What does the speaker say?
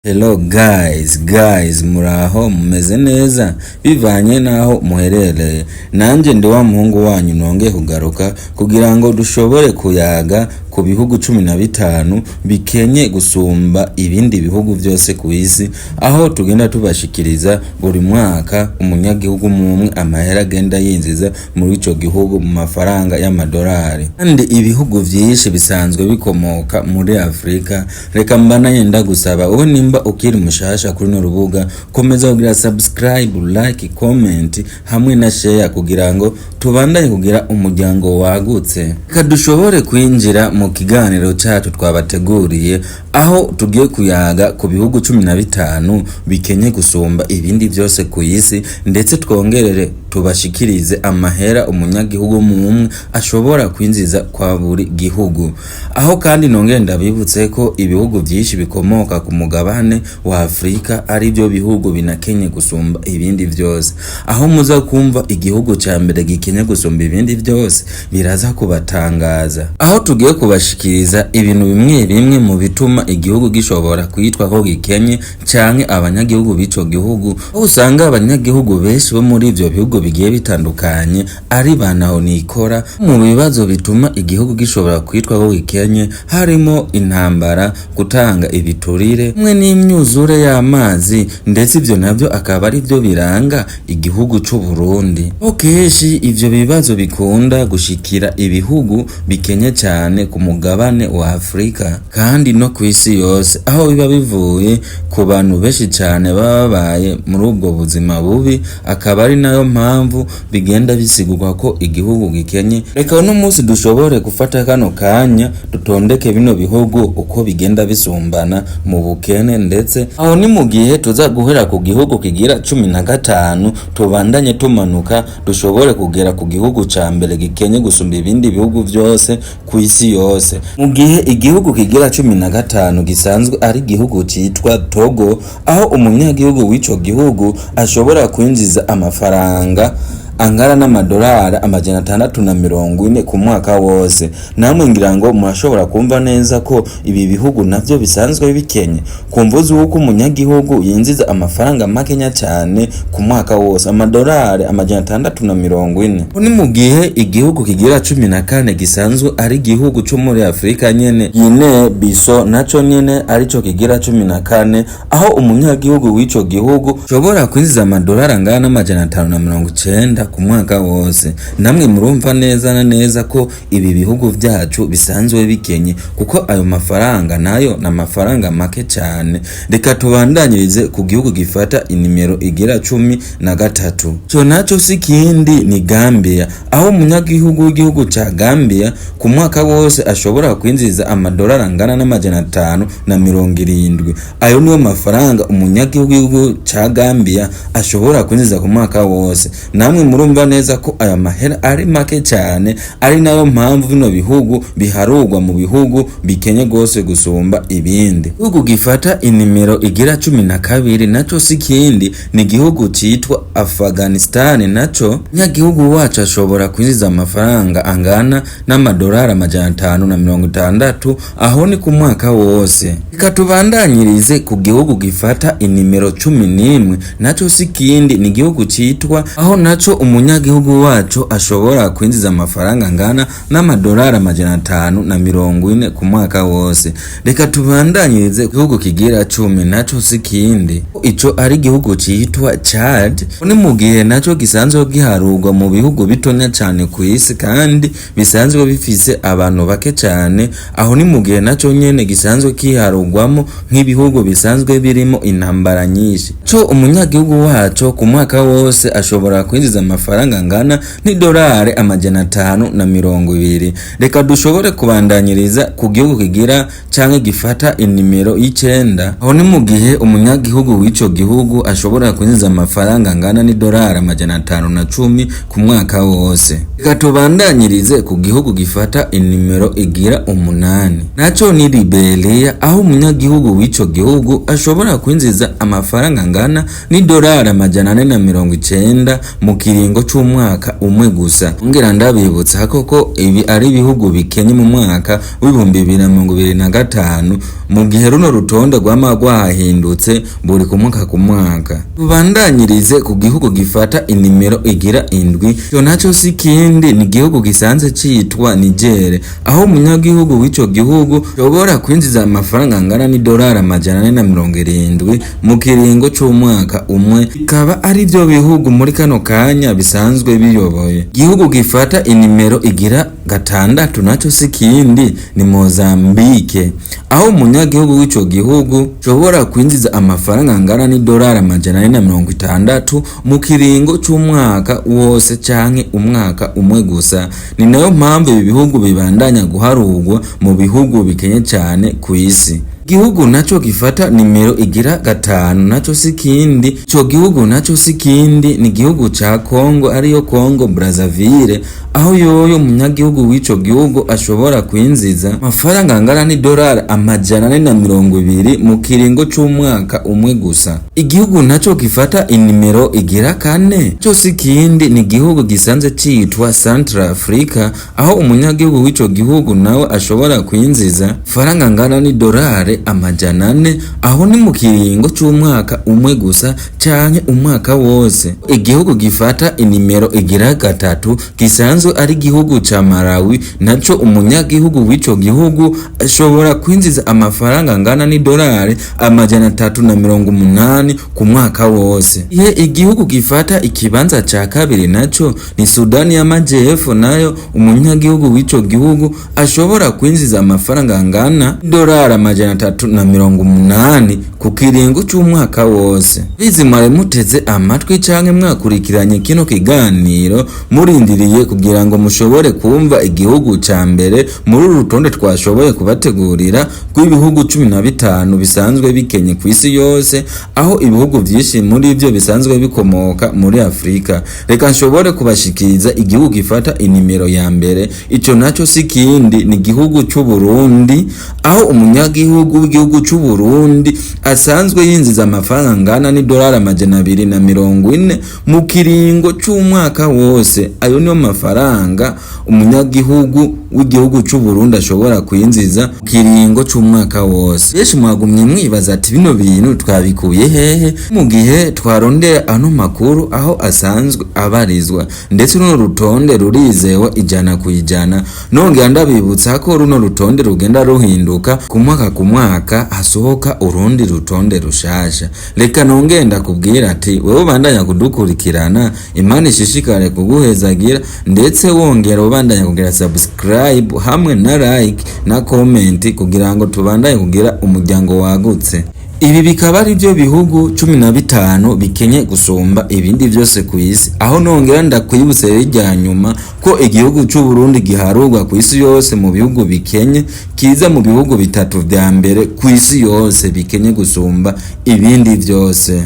Hello guys, guys, muraho, mumeze neza bivanye naho muherereye. Nanje ndi wa muhungu wanyu, nongeye kugaruka kugira ngo dushobore kuyaga ku bihugu 15 bikenye gusumba ibindi bihugu vyose ku isi, aho tugenda tubashikiriza buri mwaka umunyagihugu mumwe amahera agenda yinjiza muri ico gihugu mu mafaranga y'amadolari. Kandi ibihugu vyinshi bisanzwe bikomoka muri Afrika. Reka mbandanye ndagusaba, wowe nimba ukiri mushasha kuri runo rubuga, komeza kugira subscribe, like, comment hamwe na share kugira ngo tubandanye kugira umuryango wagutse. Reka dushobore kwinjira mu kiganiro cacu twabateguriye, aho tugiye kuyaga ku bihugu 15 bikenye gusumba ibindi vyose ku isi, ndetse twongerere tubashikirize amahera umunyagihugu mumwe ashobora kwinjiza kwa buri gihugu. Aho kandi nongere ndabibutse ko ibihugu vyinshi bikomoka ku mugabane wa Afrika ari byo bihugu binakenye gusumba ibindi vyose. Aho muza kumva igihugu ca mbere gikenye gusumba ibindi vyose, biraza kubatangaza. Aho tugiye kubashikiriza ibintu bimwe bimwe mu bituma igihugu gishobora kwitwa ko gikenye canke abanyagihugu b'ico gihugu, aho usanga abanyagihugu benshi bo muri ivyo bihugu bigiye bitandukanye ari ba ntahonikora. Mu bibazo bituma igihugu gishobora kwitwa ko gikenye harimo intambara, gutanga ibiturire hamwe n'imyuzure y'amazi, ndetse ivyo navyo akaba ari vyo biranga igihugu c'u Burundi. Aho kenshi ivyo bibazo bikunda gushikira ibihugu bikenye cyane ku mugabane wa Afrika kandi no ku isi yose, aho biba bivuye ku bantu benshi cyane baba babaye muri ubwo buzima bubi, akaba ari nayo mpamvu bigenda bisigurwa ko igihugu gikenye. Reka uno munsi dushobore gufata kano kanya dutondeke bino bihugu uko bigenda bisumbana mu bukene, ndetse aho ni mu gihe tuza guhera ku gihugu kigira 15, tubandanye tumanuka dushobore kugera ku gihugu ca mbere gikenye gusumba ibindi bihugu vyose ku isi yose. Mu gihe igihugu kigira 15 gisanzwe ari igihugu citwa Togo, aho umunyagihugu w'ico gihugu ashobora kwinjiza amafaranga angana n'amadolari 640 ku mwaka wose. Namwe ngira ngo murashobora kumva neza ko ibi bihugu navyo bisanzwe bikenye, ku mvo z'uko umunyagihugu yinjiza amafaranga makenya cyane ku mwaka wose, amadolari 640. Ni mu gihe igihugu kigira 14 gisanzwe ari igihugu co muri Afurika nyene, Guinea Bissau, naco nyene arico kigira 14, aho umunyagihugu w'ico gihugu shobora kwinjiza amadolari angana n'590 ku mwaka wose. Namwe murumva neza na neza ko ibi bihugu vyacu bisanzwe bikenye, kuko ayo mafaranga nayo ni amafaranga make cyane. Reka tubandanyirize ku gihugu gifata inimero igira 13. Co naco si kindi, ni Gambia, aho umunyagihugu w'igihugu ca Gambia ku mwaka wose ashobora kwinjiza amadolari angana n'570. Ayo niyo mafaranga umunyagihugu w'igihugu ca Gambia ashobora kwinjiza ku mwaka wose. Namwe murumva neza ko aya mahera ari make cyane, ari nayo mpamvu bino bihugu biharurwa mu bihugu bikenye gose gusumba ibindi. Igihugu gifata inimero igira 12 naco si kindi, ni igihugu citwa Afghanistan. Naco nyagihugu wacu ashobora kwinjiza amafaranga angana n'amadolari 560, aho ni ku mwaka wose. Reka tubandanyirize ku gihugu gifata inimero 11. Naco si kindi, ni igihugu citwa, aho naco umunyagihugu wacu ashobora kwinjiza amafaranga angana n'amadolari 540 ku mwaka wose. Reka tubandanyirize ku gihugu kigira 10. Naco si kindi, ico ari igihugu citwa Chad. Ni mu gihe naco gisanzwe giharurwa mu bihugu bitonya cane ku isi kandi bisanzwe bifise abantu bake cane. Aho ni mu gihe naco nyene gisanzwe kiharurwamo nk'ibihugu bisanzwe birimo intambara nyinshi. Co umunyagihugu waco ku mwaka wose ashobora kwinjiza amafaranga angana n'idolari 520. Reka dushobore kubandanyiriza ku gihugu kigira canke gifata inimero y'icenda. Aho ni mu gihe umunyagihugu w'ico gihugu ashobora kwinjiza amafaranga angana n'idolari 510 ku mwaka wose. Reka tubandanyirize ku gihugu gifata inimero igira 8. Naco ni Liberia, aho umunyagihugu w'ico gihugu ashobora kwinjiza amafaranga angana n'idolari 490 mu kiringo. kiringo c'umwaka umwe gusa. Ngira ndabibutsa koko ibi ari ibihugu bikenye mu mwaka w'2025, mu gihe runo rutonde rwama rwahindutse buri ku mwaka ku mwaka. Tubandanyirize ku gihugu gifata inimero igira indwi. Ico naco si kindi, ni igihugu gisanzwe citwa Niger, aho umunyagihugu w'ico gihugu shobora kwinjiza amafaranga angana n'idolari 470 mu kiringo c'umwaka umwe, bikaba ari vyo bihugu muri kano kanya bisanzwe biyoboye. Igihugu gifata inimero igira gatandatu naco si kindi, ni Mozambique, aho umunyagihugu w'ico gihugu shobora kwinjiza amafaranga angana n'idolari 460 mu kiringo c'umwaka wose canke umwaka umwe gusa. Ni nayo mpamvu ibi bihugu bibandanya guharurwa mu bihugu bikenye cane ku isi. Igihugu naco gifata nimero igira gatanu naco si kindi, ico gihugu naco si kindi, ni igihugu ca Congo, ariyo Congo Brazzaville, aho yoyo umunyagihugu w'ico gihugu ashobora kwinjiza amafaranga angana n'idolari 420 mu kiringo c'umwaka umwe gusa. Igihugu naco gifata inimero igira kane co si kindi, ni igihugu gisanzwe citwa Central Africa, aho umunyagihugu w'ico gihugu nawe ashobora kwinjiza faranga angana n'idolari 400, aho ni mu kiringo c'umwaka umwe gusa canke umwaka wose. Igihugu gifata inimero igira gatatu gisanzwe ari igihugu ca Malawi, naco umunyagihugu w'ico gihugu ashobora kwinjiza amafaranga angana n'idolari 380 ku mwaka wose. Ihe igihugu gifata ikibanza ca kabiri naco ni Sudani y'Amajepfo, nayo umunyagihugu w'ico gihugu ashobora kwinjiza amafaranga angana n'idolari 380 ku kiringo c'umwaka wose. Bizi mwari muteze amatwi canke mwakurikiranye kino kiganiro murindiriye kugira ngo mushobore kumva igihugu ca mbere muri uru rutonde twashoboye kubategurira rw'ibihugu 15 bisanzwe bikenye ku isi yose, aho ibihugu vyinshi muri vyo bisanzwe bikomoka muri Afrika. Reka nshobore kubashikiriza igihugu gifata inimero ya mbere. Ico naco si kindi, ni igihugu c'u Burundi, aho umunyagihugu w'igihugu c'u Burundi asanzwe yinjiza amafaranga angana n'idolari 240 mu kiringo c'umwaka wose. Ayo niyo mafaranga umunyagihugu w'igihugu c'u Burundi ashobora kwinjiza mu kiringo c'umwaka wose. Benshi mwagumye mwibaza ati bino bintu twabikuye hehe, mu gihe twarondera ano makuru aho asanzwe abarizwa, ndetse runo rutonde rurizewe 100%. Nongera ndabibutsa ko runo rutonde rugenda ruhinduka ku mwaka ku mwaka, hasohoka urundi rutonde rushasha. Reka nongere ndakubwira ati wewe ubandanya kudukurikirana, Imana ishishikare kuguhezagira, ndetse wongera ubandanya kugira subscribe hamwe na like na comment kugira ngo tubandanye kugira umuryango wagutse. Ibi bikaba ari byo bihugu 15 bikenye gusumba ibindi vyose ku isi, aho nongera ndakwibutse rero nyuma ko igihugu c'u Burundi giharurwa ku isi yose mu bihugu bikenye, kiza mu bihugu bitatu vya mbere ku isi yose bikenye gusumba ibindi vyose.